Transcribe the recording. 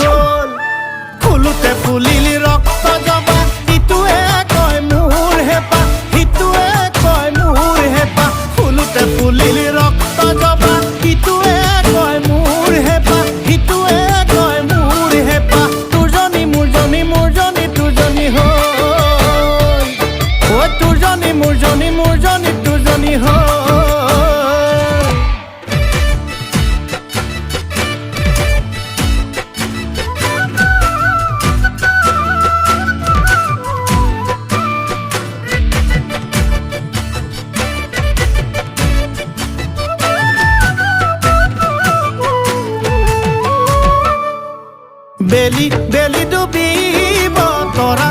হ'ল। ফুলোতে ফুলিল ৰক্ত জবা, ইটোৱে কয় মোৰ হেঁপাহ, সিটোৱে কয় মোৰ হেঁপাহ। ফুলোতে ফুলিল ৰক্ত জবা, ইটোৱে কয় মোৰ হেঁপাহ, সিটোৱে কয় মোৰ হেঁপাহ। তোৰজনী মোৰজনী, মোৰজনী তোৰজনী হ'ল। ঐ তোৰজনী মোৰজনী, মোৰজনী তোৰজনী হ'ল। বেলি বেলি ডুবিব, তৰা